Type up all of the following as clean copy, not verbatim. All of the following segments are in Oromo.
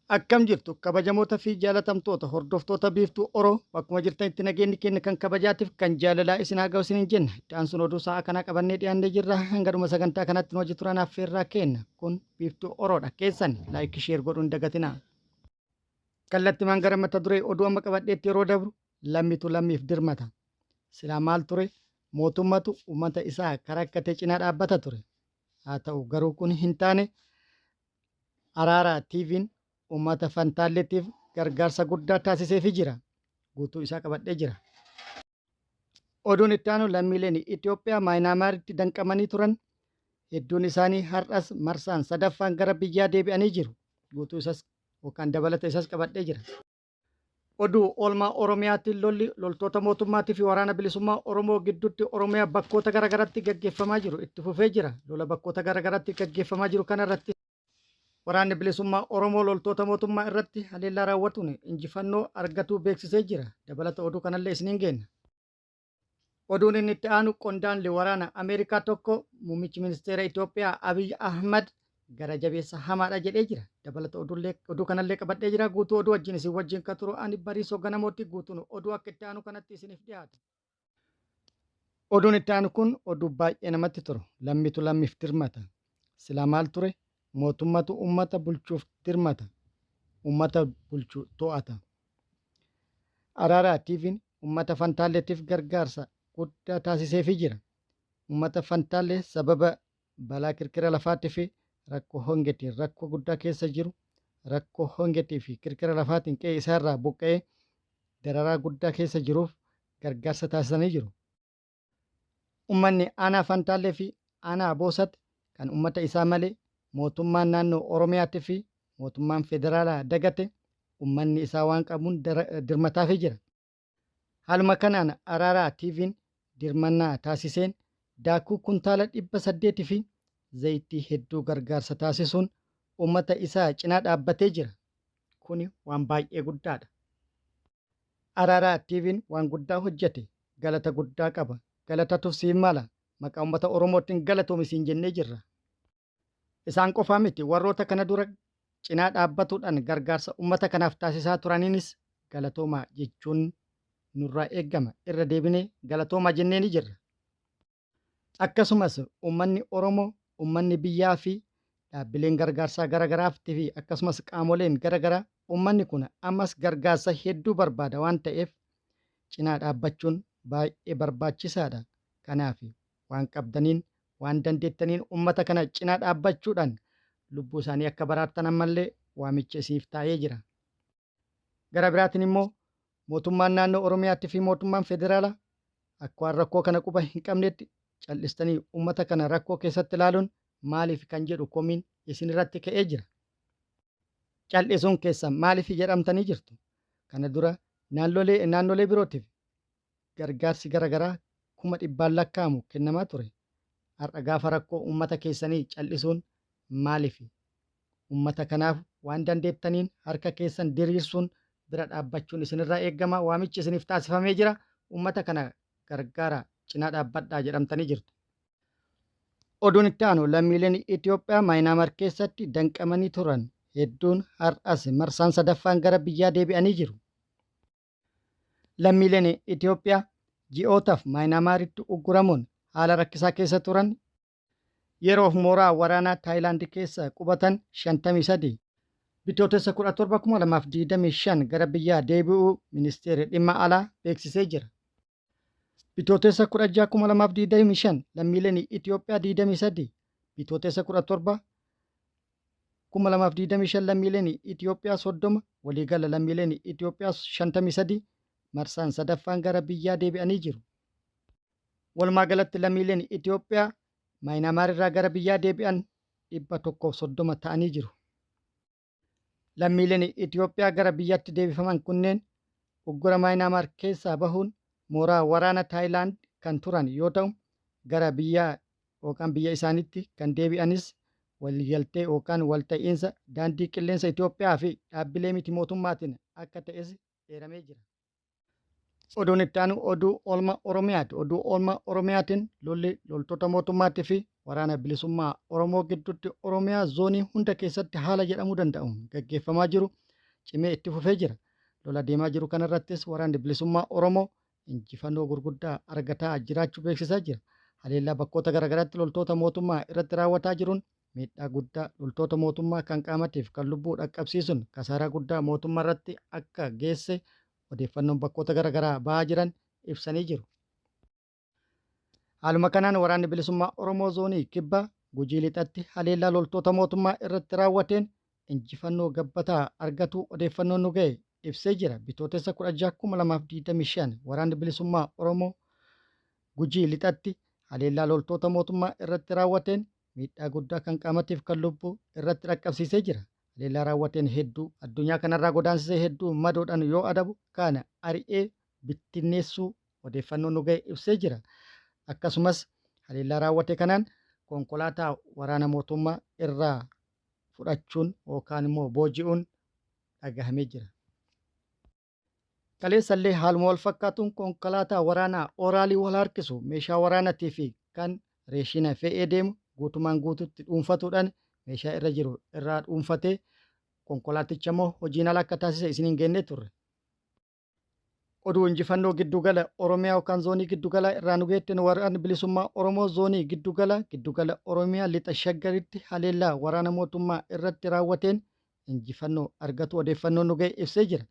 Akkam jirtu kabajamoota fi jaalatamtoota hordoftoota Biiftuu Oro, bakkuma jirtanitti nageenyi keenya kan kabajaatiif kan jaalalaa isin haa ga'u isiniin jenna. Itti aansuun oduu sa'a kanaa qabannee dhiyaannee jirra. Hanga dhuma sagantaa kanatti nu wajji turan affeerraa kenna. Kun Biiftuu Oroodha. Keessan like, share godhuun hin dagatinaa. Kallattimaan gara mata duree oduu amma qabadheetti yeroo dabru, lammitu lammiif dirmata. Silaa maal ture, mootummatu uummata isaa ka rakkate cinaa dhaabbata ture. Haa ta'u garuu kun hin taane. Araaraa TVn uummata Fantaalleetiif gargaarsa guddaa taasiseefii jira. Guutuu isaa qabadhee jira. Oduun itti aanu, lammiileen Itoophiyaa Maayinaamaaritti danqamanii turan hedduun isaanii har'as marsaan sadaffaan gara biyyaa deebi'anii jiru. Guutuu isas yookaan dabalata isas qabadhee jira. Oduu oolmaa Oromiyaatiin, lolli loltoota mootummaatii fi Waraana Bilisummaa Oromoo gidduutti Oromiyaa bakkoota garaagaraatti gaggeeffamaa jiru itti fufee jira. Lola bakkoota garaagaraatti gaggeeffamaa jiru kana irratti Waraanni Bilisummaa Oromoo loltoota mootummaa irratti haleellaa raawwatuun injifannoo argatuu beeksisee jira. Dabalata oduu kanallee isiniin geenna. Oduun inni itti aanu, qondaalli waraana Ameerikaa tokko muummichi ministeera Itoophiyaa Abiy Ahmad gara jabeessa hamaadha jedhee jira. Dabalata oduullee oduu kanallee qabadhee jira. Guutuu oduu wajjin isin wajjin kan turu ani Bariisoo Ganamooti. Guutuun oduu akka itti aanu kanatti isiniif dhiyaata. Oduun itti aanu kun oduu baay'ee namatti tolu. Lammitu lammiif dirmata. Silaa maal ture, mootummatu ummata bulchuuf dirmata. Ummata bulchu to'ata. Araaraa TVn ummata Fantaalleetiif gargaarsa guddaa taasiseefii jira. Ummata Fantaallee sababa balaa kirkira lafaatii fi rakkoo hongeetiin rakkoo guddaa keessa jiru, rakkoo hongeetii fi kirkira lafaatiin qe'ee isaa irraa buqqa'ee dararaa guddaa keessa jiruuf gargaarsa taasisanii jiru. Ummanni Aanaa Fantaallee fi Aanaa Boosat kan ummata isaa malee mootummaan naannoo Oromiyaatii fi mootummaan federaalaa dagate, ummanni isaa waan qabuun dirmataafii jira. Haaluma kanaan Araaraa TVn dirmannaa taasiseen daakuu kuntaala 800 fi zayitii hedduu gargaarsa taasisuun ummata isaa cinaa dhaabbatee jira. Kuni waan baay'ee guddaadha. Araaraa TVn waan guddaa hojjete. Galata guddaa qaba. Galatatu siif mala. Maqaa uummata Oromootiin galatoomi siin jennee jirra. Isaan qofaa miti, warroota kana dura cinaa dhaabbatuudhaan gargaarsa uummata kanaaf taasisaa turaniinis galatoomaa jechuun nurraa eegama. Irra deebinee galatoomaa jennee ni jirra. Akkasumas uummanni Oromoo, uummanni biyyaa fi dhaabbileen gargaarsaa gara garaafti fi akkasumas qaamoleen gara garaa uummanni kun ammas gargaarsa hedduu barbaada waan ta'eef cinaa dhaabbachuun baay'ee barbaachisaadha. Kanaaf waan qabdaniin, waan dandeettaniin uummata kana cinaa dhaabbachuudhaan lubbuu isaanii akka baraartan ammallee waamicha isiniif taa'ee jira. Gara biraatiin immoo mootummaan naannoo Oromiyaatti fi mootummaan federaalaa akka waan rakkoo kana quba hin qabnetti cal'istanii uummata kana rakkoo keessatti ilaaluun maaliif kan jedhu komiin isin irratti ka'ee jira. Cal'isuun keessan maaliif jedhamtanii jirtu. Kana dura naannolee birootiif gargaarsi gara garaa kuma dhibbaan lakkaa'amu kennamaa ture. Har'a gaafa rakkoo uummata keessanii cal'isuun maaliif? Uummata kanaaf waan dandeettaniin harka keessan diriirsuun bira dhaabbachuun isinirraa eegama. Waamichi isiniif taasifamee jira. Uummata kana gargaara, cinaa dhaabbadhaa jedhamtanii jirtu. Oduun itti aanu, lammiileen Itoophiyaa Maayinaamaar keessatti danqamanii turan hedduun har'as marsaan sadaffaan gara biyyaa deebi'anii jiru. Lammiileen Itoophiyaa ji'ootaaf Maayinaamaaritti ugguramuun haala rakkisaa keessa turan yeroof mooraa waraanaa Taayilaand keessa qubatan 53 Bitootessa 17, 2025 gara biyyaa deebi'uu Ministeerri Dhimma Alaa beeksisee jira. Bitootessa 16, 2025 lammiileen Itoophiyaa 23, Bitootessa 17, 2025 lammiileen Itoophiyaa 30, waliigala lammiileen Itoophiyaa 53 marsaan sadaffaan gara biyyaa deebi'anii jiru. Walumaa galatti lammiileen Itoophiyaa Maayinaamaar irraa gara biyyaa deebi'an 130 ta'anii jiru. Lammiileen Itoophiyaa gara biyyatti deebifaman kunneen uggura Maayinaamaar keessaa bahuun mooraa waraana Taayilaand kan turan yoo ta'u, gara biyyaa yookaan biyya isaaniitti kan deebi'anis waliigaltee yookaan walta'iinsa Daandii Qilleensa Itoophiyaa fi dhaabbilee miti mootummaatiin akka ta'es eeramee jira. Oduun itti aanu oduu oolma Oromiyaati. Oduu oolma Oromiyaatiin lolli loltoota mootummaatii fi waraana bilisummaa Oromoo gidduutti Oromiyaa zoonii hunda keessatti haala jedhamuu danda'uun gaggeeffamaa jiru cimee itti fufee jira. Lola deemaa jiru kanarrattis waraanni bilisummaa Oromoo injifannoo gurguddaa argataa jiraachuu beeksisaa jira. Haleellaa bakkoota garaagaraatti loltoota mootummaa irratti raawwataa jiruun miidhaa guddaa loltoota mootummaa kan qaamatiif kan lubbuu dhaqqabsiisuun kasaaraa guddaa mootummaa irratti akka geesse odeeffannoon bakkoota garaagaraa bahaa jiran ibsanii jiru. Haaluma kanaan waraanni bilisummaa Oromoo zoonii kibba Gujii lixatti haleellaa loltoota mootummaa irratti raawwateen injifannoo gabbataa argatuu odeeffannoon nu ga'e ibsee jira. Bitootessa 16,2025 waraanni bilisummaa Oromoo Gujii lixatti haleellaa loltoota mootummaa irratti raawwateen miidhaa guddaa kan qaamatiif kan lubbuu irratti dhaqqabsiisee jira. Haleellaa raawwateen hedduu addunyaa kanarraa godaansisee hedduu madoodhaan yoo adabu kana ari'ee bittinneessuu odeeffannoon nu ga'e ibsee jira. Akkasumas haleellaa raawwate kanaan konkolaataa waraana mootummaa irraa fudhachuun yookaan immoo booji'uun dhagahamee jira. Kaleessallee haaluma wal fakkaatuun konkolaataa waraanaa oraalii wal harkisu meeshaa waraanatii fi kan reeshina fe'ee deemu guutumaan guututti dhuunfatuudhaan meeshaa irra jiru irraa dhuunfatee konkolaaticha immoo hojiin ala akka taasise isiniin geennee turre. Oduu injifannoo giddugala Oromiyaa yookaan zoonii giddugalaa irraa nu geetteen waraanni bilisummaa Oromoo zoonii giddugala giddugala Oromiyaa lixa Shaggaritti haleellaa waraana mootummaa irratti raawwateen injifannoo argatu odeeffannoon nu ga'e ibsee jira.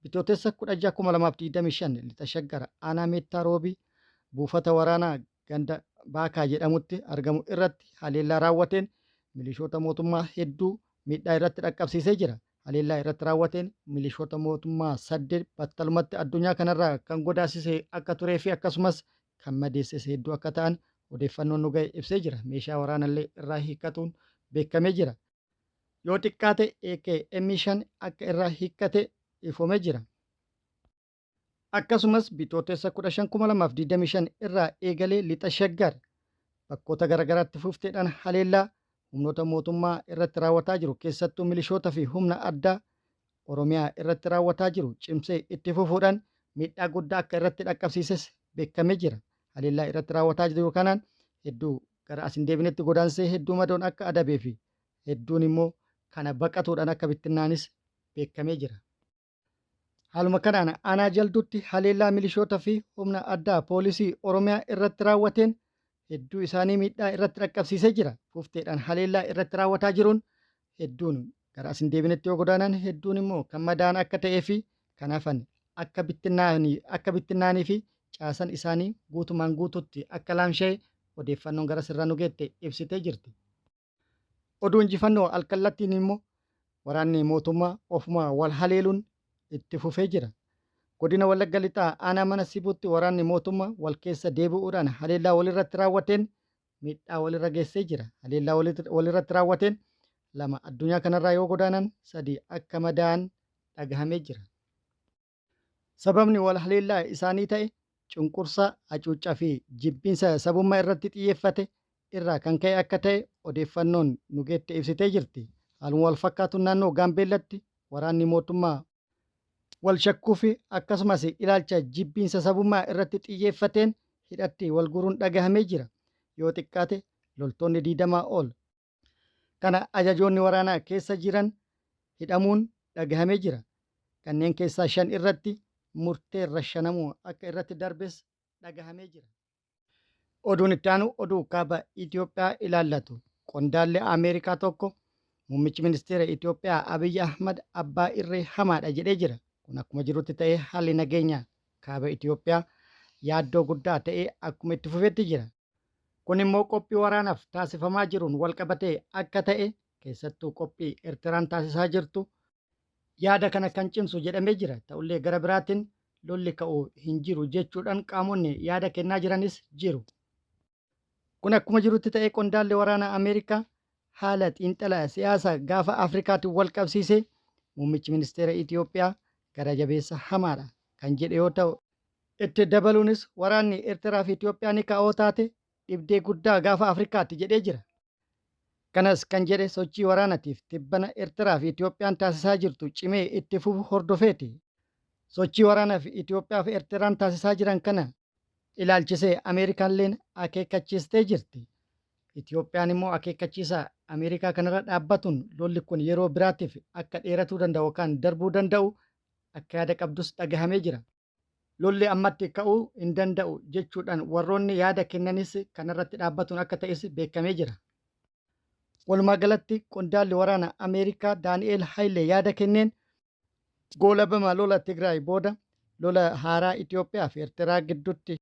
Bitootessa 16,2025 lixa Shaggar aanaa Meettaa Roobii buufata waraanaa ganda Baakaa jedhamutti argamu irratti haleellaa raawwateen milishoota mootummaa hedduu miidhaa irratti dhaqqabsiisee jira. Haleellaa irratti raawwateen milishoota mootummaa 8 battalumatti addunyaa kanarraa kan godaasise akka turee fi akkasumas kan madeesses hedduu akka ta'an odeeffannoon nu ga'e ibsee jira. Meeshaa waraanallee irraa hiikkatuun beekamee jira. Yoo xiqqaate AKM 5 akka irraa hiikkate ifoomee jira. Akkasumas Bitootessa 15,2025 irraa eegalee lixa Shaggar bakkoota garaagaraatti fufteedhaan haleellaa humnoota mootummaa irratti raawwataa jiru keessattuu milishoota fi humna addaa Oromiyaa irratti raawwataa jiru cimsee itti fufuudhaan miidhaa guddaa akka irratti dhaqqabsiises beekamee jira. Haleellaa irratti raawwataa jiru kanaan hedduu gara as hin deebinetti godaansee hedduu madoon akka adabee fi hedduun immoo kana baqatuudhaan akka bittinnaanis beekamee jira. Haaluma kanaan aanaa Jalduutti haleellaa milishoota fi humna addaa poolisii Oromiyaa irratti raawwateen hedduu isaanii miidhaa irratti dhaqqabsiisee jira. Fufteedhaan haleellaa irratti raawwataa jiruun hedduun gara as hin deebinetti yoo godaanan hedduun immoo kan madaa'an akka ta'ee fi kan hafan akka bittinnaa'anii fi caasan isaanii guutumaan guututti akka laamsha'e odeeffannoon gara sirraa nu geette ibsitee jirti. Oduu injifannoo alkallattiin immoo waraanni mootummaa ofuma wal haleeluun itti fufee jira. Godina Wallagga Lixaa aanaa mana Sibuutti waraanni mootummaa wal keessa deebi'uudhaan haleellaa walirratti raawwateen miidhaa walirra geessee jira. Haleellaa walirratti raawwateen 2 addunyaa kanarraa yoo godaanan 3 akka madaa'an dhagahamee jira. Sababni wal haleellaa isaanii ta'e cunqursaa, hacuuccaa fi jibbiinsa sabummaa irratti xiyyeeffate irraa kan ka'e akka ta'e odeeffannoon nu geette ibsitee jirti. Haaluma wal fakkaatuun naannoo Gaambeellatti waraanni mootummaa wal shakkuu fi akkasumas ilaalcha jibbiinsa sabummaa irratti xiyyeeffateen hidhatti wal guuruun dhagahamee jira. Yoo xiqqaate loltoonni 20 ol kana ajajoonni waraanaa keessa jiran hidhamuun dhagahamee jira. Kanneen keessaa 5 irratti murteen rashanamuu akka irratti darbes dhagahamee jira. Oduun itti aanu oduu kaaba Itoophiyaa ilaallatu. Qondaalli Ameerikaa tokko muummichi ministeera Itoophiyaa Abiy Ahmad abbaa irree hamaadha jedhee jira. Kun akkuma jirutti ta'ee haalli nageenya kaaba Itoophiyaa yaaddoo guddaa ta'ee akkuma itti fufetti jira. Kun immoo qophii waraanaaf taasifamaa jiruun walqabatee akka ta'e keessattuu qophii Ertiraan taasisaa jirtu yaada kana kan cimsu jedhamee jira. Ta'ullee gara biraatiin lolli ka'u hin jiru jechuudhaan qaamonni yaada kennaa jiranis jiru. Kun akkuma jirutti ta'ee qondaalli waraanaa Ameerikaa haala xiinxala siyaasa gaafa Afrikaatiin wal qabsiisee muummichi ministeera Itoophiyaa gara jabeessa hamaadha kan jedhe yoo ta'u, Itti dabaluunis waraanni Ertiraa fi Itoophiyaa ni ka'oo taate dhibdee guddaa gaafa Afrikaati jedhee jira. Kanas kan jedhe sochii waraanatiif tibbana Ertiraa fi Itoophiyaan taasisaa jirtu cimee itti fufu hordofeeti. Sochii waraanaaf Itoophiyaa fi Ertiraan taasisaa jiran kana ilaalchisee Ameerikaalleen akeekkachiistee jirti. Itoophiyaan immoo akeekkachiisa Ameerikaa kanarra dhaabbatuun lolli kun yeroo biraatiif akka dheeratuu danda'u yookaan darbuu danda'u akka yaada qabdus dhagahamee jira. Lolli ammatti ka'uu hin danda'u jechuudhaan warroonni yaada kennanis kanarratti dhaabbatuun akka ta'es beekamee jira. Walumaa galatti qondaalli waraana Ameerikaa Daani'eel Hayilee yaada kenneen goolabama lola Tigraay booda lola haaraa Itoophiyaa fi Eertiraa gidduutti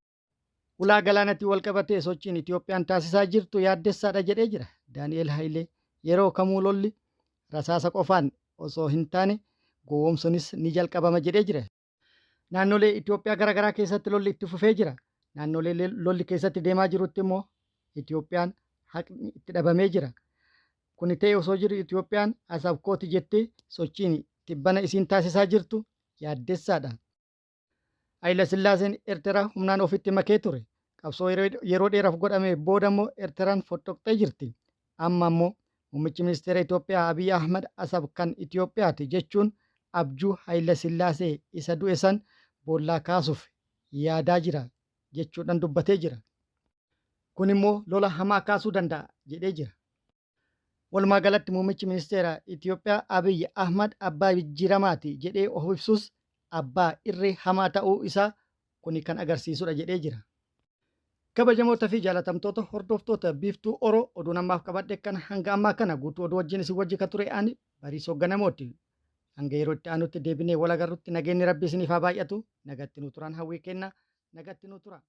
Ulaa galaanatiin walqabatee sochiin Itoophiyaan taasisaa jirtu yaaddessaadha jedhee jira. Daani'eel Hayilee yeroo kamuu lolli rasaasa qofaan osoo hin taane gowwoomsuunis ni jalqabama jedhee jira. Naannolee Itoophiyaa garaagaraa keessatti lolli itti fufee jira. Naannolee lolli keessatti deemaa jirutti immoo Itoophiyaan haqni itti dhabamee jira. Kuni ta'e osoo jiru Itoophiyaan Asab kooti jettee sochiin tibbana isiin taasisaa jirtu yaaddessaadha. Hayilasillaaseen Ertiraa humnaan ofitti makee ture. Qabsoo yeroo dheeraaf godhame booda immoo Ertiraan fottoqxee jirti. Amma immoo Muummichi Ministeera Itoophiyaa Abiy Ahmad Asab kan Itoophiyaati jechuun abjuu Hayilasillaasee isa du'e san boollaa kaasuuf yaadaa jira jechuudhaan dubbatee jira. Kun immoo lola hamaa kaasuu danda'a jedhee jira. Walumaa galatti Muummichi Ministeera Itiyoophiyaa Abiy Ahmad abbaa jijjiiramaati jedhee of ibsus abbaa irree hamaa ta'uu isaa kuni kan agarsiisudha jedhee jira. Kabajamoota fi jaalatamtoota hordoftoota Biiftuu Oro oduun ammaaf qabadhe kana hanga ammaa kana guutuu oduu wajjin isin wajji ka ture ani Bariisoo Ganamooti. Hanga yeroo itti aanutti deebinee wal agarrutti nageenyi Rabbi isiniif haa baay'atu. Nagatti nu turaan hawwii kenna. Nagatti nu tura.